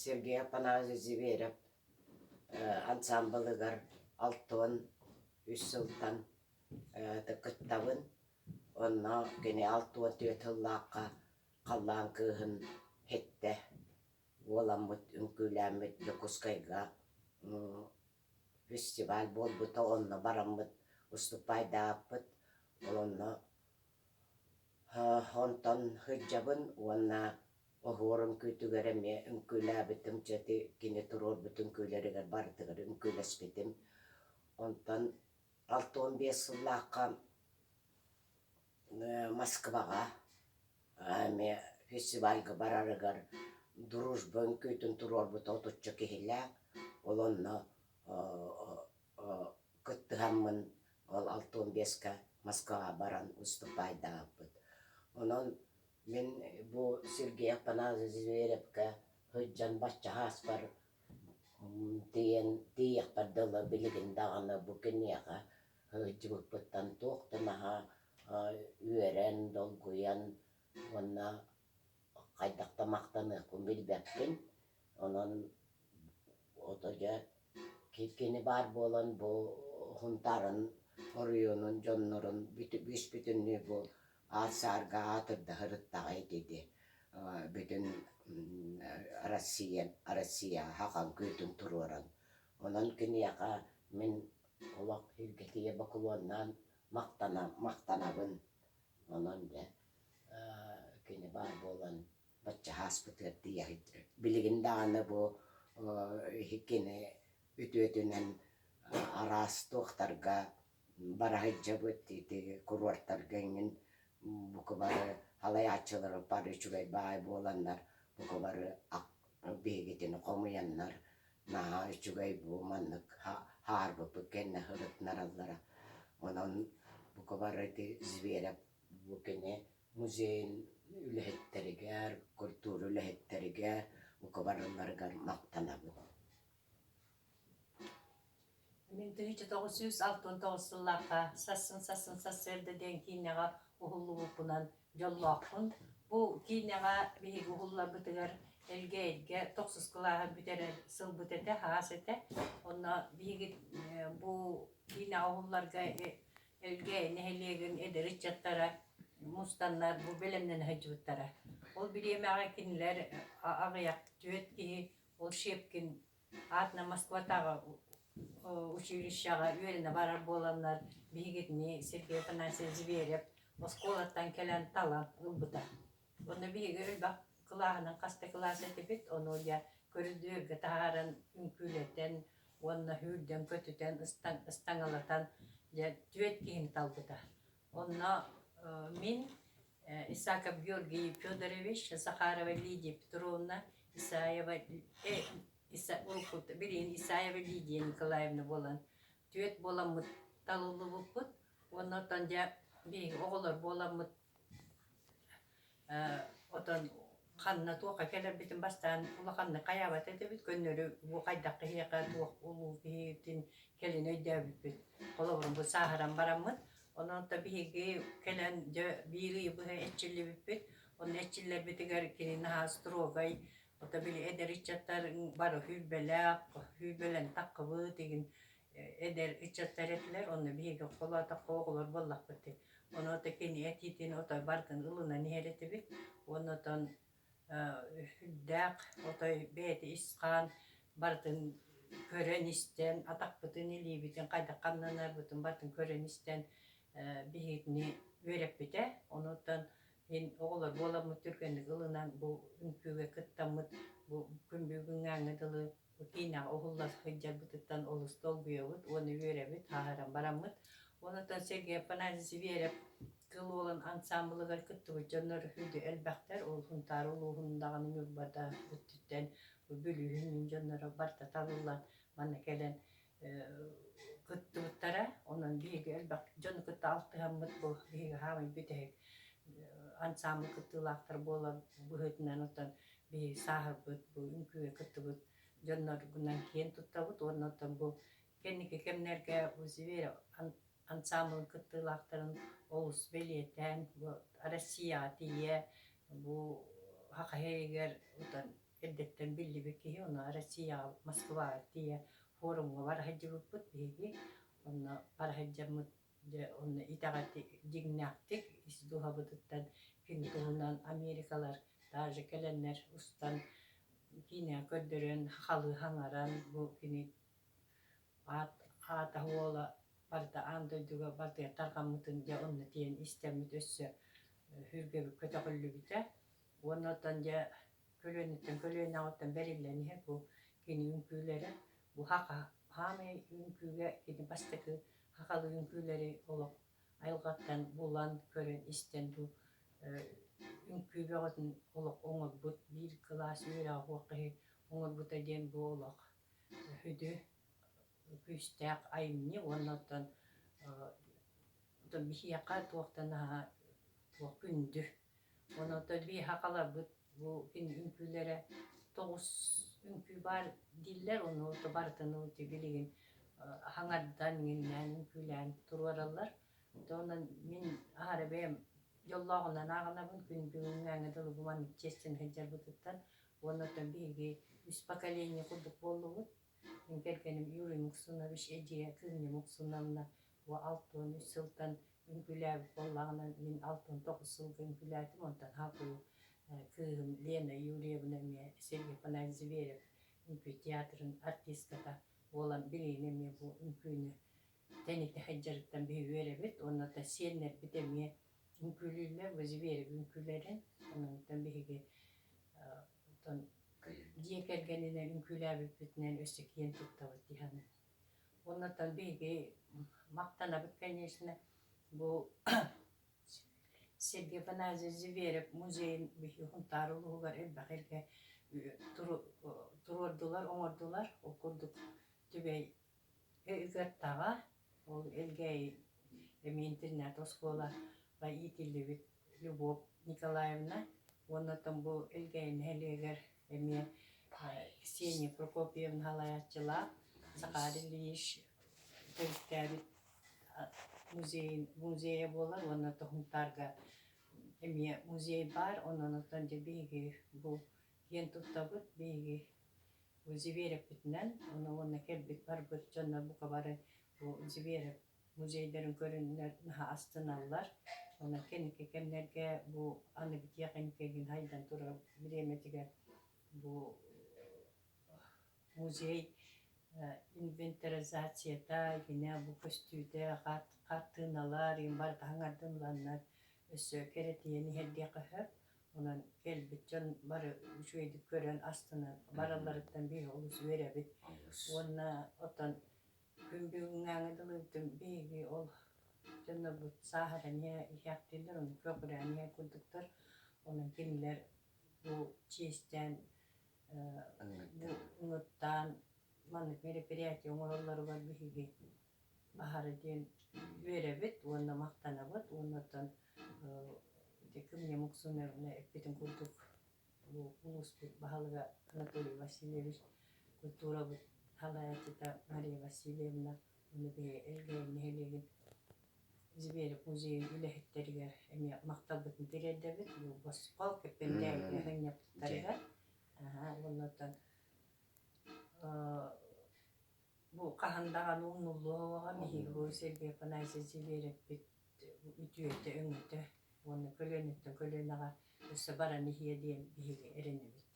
Сергей Апанасьевич Зверев ансаамбылыгар 63 сылтан кыттабын. Онно кини 64 сыллаахха халлаан кыыһын иһиттэ. Уоламмыт, үҥкүүлээммит Дьокуускайга фестиваль буолбута, онно бараммыт уступпайдаабыппыт. Ол онно онтон сылдьабын уонна оһуор үҥкүүтүгэр эмиэ үҥкүүлээбитим, дьэ ити кини туруорбут үҥкүүлэригэр барытыгар үҥкүүлэспитим. Онтон 65 сыллаахха Москваҕа эмиэ фестивальга барарыгар «Дружба» үҥкүүтүн туруорбута отучча киһилээх. Ол онно кыттыһаммын ол 65-кэ Москваҕа баран выступайдаабыппыт. Онон мин бу Сергей Апанасьевич Зверевкэ сылдьан бачча ааспар тиийэн тиийиэхпэр дылы билигин даҕаны бу киниэхэ сылдьыбыппыттан туох да наһаа үөрэн, долгуйан уонна хайдах да махтаныахпын билбэппин. Онон ото дьэ кини баар буолан бу Сунтаарын оройуонун дьоннорун бүүс-бүтүннүү бу аат-саарга аатырда сырыттаҕа ити бүтүн Россия Россияҕа хахан күүтүн туруоран. Онон киниэхэ мин олох илгэтийэ бокулуоннаан махтана махтанабын. Онон дьэ кини баар буолан бачча ааспытыгар тиийэ сылдьар. Билигин даҕаны бу кини үтүөтүнэн араас туохтарга бара сылдьабыт, ити куруортарга эҥин бука бары салайааччылар бары үчүгэй баай буоланнар бука бары биһигитини хомуйаннар наһаа үчүгэй бу маннык хаарбыппыт кэннэ сырытынараллара. Онон бука бары ити Зверев бу кини музейын үлэһиттэригэр, культура үлэһиттэригэр бука барыларыгар махтанабын. Мин 1969 сыллаахха «Сассын, сассын, сарсыарда» диэн киинэҕэ уһуллубуппунан дьоллоохпун. Бу киинэҕэ биһиги уһулларбытыгар Элгээйигэ тохсус кылааһы бүтэрэр сылбыт этэ, аһаас этэ. Онно биһиги бу киинэҕэ уһулларга Элгээйи нэһилиэгин эдэр ыччаттара мустаннар бу бэлэмнэнэ сылдьыбыттара. Ол бириэмэҕэ кинилэр аҕыйах түөрт киһи ол Щепкин аатынан Москватааҕы училищеҕа үөрэнэ барар буоланнар биһигитини Сергей Афанасьевич Зверев оскуолаттан кэлэн талан ылбыта. Онно биһиги элбэх кылааһынан хас да кылаас этибит, ону дьэ көрүдүөргэ таһааран үҥкүүлэтэн уонна сүүрдэн-көтүтэн, ыстаҥалатан дьэ түөрт киһини талбыта. Онно мин Исаков Георгий Федорович, Захарова Лидия Петровна, Исаева билигин Исаева Лидия Николаевна буолан түөрт буоламмыт талыллыбыппыт. Уонна оттон дьэ биһиги оҕолор буоламмыт Отон ханна туохха кэлэрбитин бастаан улаханнык хайаабат этибит, көннөрү бу хайдах киһиэхэ туох улуу киһитин кэлин өйдөөбүппүт. Холобурун бу сааһыран бараммыт, онон то биһиги кэлэн дьэ биир ыйы быһа эрчиллибиппит. Онно эрчиллэрбитигэр кини наһаа строгай, ото били эдэр ыччаттар бары сүүрбэлээх, сүүрбэлэн таххыбыт игин эдэр ыччаттар этилэр, онно биһиги холоотоххо оҕолор буоллахпыт дии. Ону ото кини этиитин отой барытын ылынан иһэр этибит. Уонна отон үрдээх отой бэйэтэ ис-хаан барытын көрөн-истэн, атахпытын, илиибитин хайдах хамнанарбытын барытын көрөн-истэн биһигини үөрэппитэ. Онуттан мин оҕолор буоламмыт түргэнник ылынан бу үҥкүүгэ кыттаммыт бу күн бүгүҥҥээҥҥэ дылы Бу киинэҕэ уһулла сылдьарбытыттан олус долгуйабыт уонна үөрэбит, ааһаран бараммыт. Онтон Сергей Афанасьевич Зверев Кыл Уолан ансаамбылыгар кыттыбыт дьоннор үһү элбэхтэр. Ол Сунтаар улууһун даҕаны Ньурбата өттүттэн Бүлүүһүн дьонноро барыта талыллан манна кэлэн кыттыбыттара. Онон биһиги элбэх дьону кытта алтыһаммыт бу биһиги хаамай бүтэһик ансаамбыл кыттыылаахтар буолар быһыытынан оттон биһиги сааһырбыт, бу үҥкүүгэ кыттыбыт дьонноргунан киэн туттабыт уонна оттон бу кэнники кэмнэргэ бу Зверев ансаамбылын кыттыылаахтарын олус бэлиэтээн бу Россияҕа тиийэ бу Саха сиригэр эрдэттэн биллибит киһи, онно Россияҕа Москваҕа тиийэ форумҥа бара сылдьыбыппыт биһиги. Онно бара сылдьаммыт дьэ онно итэҕэти дьиҥнээхтик ис дууһабытыттан кини туһунан Америкалар даже кэлэннэр устан киинэ көрдөрөн сахалыы саҥаран бу кини аат аата уола барыта аан дойдуга барытыгар тарҕаммытын дьэ онно тиийэн истэммит өссө сүргэбит көтөҕүллүбүтэ. Уонна оттон дьэ көлүөнэттэн көлүөнэҕиттэн бэриллэн иһэр бу кини үҥкүүлэрэ бу саха саамай үҥкүүгэ кини бастакы сахалыы үҥкүүлэри олох айылҕаттан булан көрөн истэн бу үҥкүү бөҕөтүн олох оҥорбут биир кылаас үөрэҕэ суох киһи оҥорбута диэн бу олох сүдү күүстээх айымньы уонна оттон оттон биһиэхэ туохтан наһаа туох күндү. Уонна оттон биһи сахаларбыт бу кини үҥкүүлэрэ тоҕус үҥкүү баар дииллэр, ону барытын ити билигин хаҥардан, иҥиннээн, үҥкүүлээн туруораллар. Онон мин аһара бэйэм дьоллооҕунан ааҕынабын күн бүгүҥҥээҥҥэ дылы бу маннык чиэстэн сылдьарбытыттан. Уонна оттон биһиги үс поколение курдук буоллубут. Мин кэргэним Юрий Муксунович эдьиийэ Кыымньа Муксуновна бу 63 сылтан үҥкүүлээбит буоллаҕына, мин 69 сылга үҥкүүлээтим, онтон хаапылы кыыһым Лена Юрьевна эмиэ Сергей Афанасьевич Зверев үҥкүү театрын артистката буолан билигин эмиэ бу үҥкүүнү тэнитэ сылдьарыттан биһиги үөрэбит уонна да сиэннэрбит эмиэ үҥкүүлүүллэр бу Зверев үҥкүүлэрин онон биһиги оттон дьиэ кэргэнинэн үҥкүүлээбиппитинэн өссө киэн туттабыт дии саныыбын. Уонна биһиги махтанабыт, конечно, бу Сергей Афанасьевич Зверев музейын биһиги Сунтаар улууһугар элбэх эргэ туруордулар, оҥордулар. Ол курдук Түбэй Ыгыаттаҕа, ол Элгээйи эмиэ интернат оскуолаҕа иитиллибит Любовь Николаевна уонна оттон бу Элгээйи нэһилиэгэр эмиэ Ксения Прокопьевна салайааччылаах Захар Ильич төрүттээбит музейын музейа буолар уонна Сунтаарга эмиэ музей баар. Онон оттон дьэ биһиги бу киэн туттабыт, биһиги бу Зверевпитинэн уонна уонна кэлбит барбыт дьоннор бука бары бу Зверев музейдарын көрүннэр наһаа астыналлар. Онон кэнники кэмнэргэ бу аныгы тиэхиньикэгин хайдан турар бириэмэтигэр бу музей инвентаризацията, итинэ бу көстүүтэ, хартыыналар, барыта хаҥардылланнар өссө кэрэтийэн иһэрдиэххэ сөп. Онон кэлбит дьон бары үчүгэйдик көрөн астынан баралларыттан биһиги олус үөрэбит. Уонна оттон күн бүгүҥҥээҥи дылы биһиги ол дьоннорбут сааһыран иһээхтииллэр, ону көҕүрээн иһэр курдуктар. Онон кинилэр бу чиэстээн бу ыҥыртаан маннык мероприятие оҥороллоругар биһиги аһара диэн үөрэбит уонна махтанабыт уонна оттон ити Кымньа Муксуновна эппитин курдук бу улууспут баһылыга Анатолий Васильевич, культурабыт салайааччыта Мария Васильевна уонна биһиги Элгээйи нэһилиэгин Зверев музейын үлэһиттэригэр эмиэ махталбытын тириэрдэбит. Бу босхо Кэппэндээйигэ сынньаппыттарыгар. Уонна оттон бу хаһан даҕаны умнуллуоҕа биһиги бу Сергей Афанасьевич Зверевпит үтүөтэ, өҥөтө уонна көлүөнэттэн көлүөнэҕэ өссө баран иһиэ диэн биһиги эрэнэбит.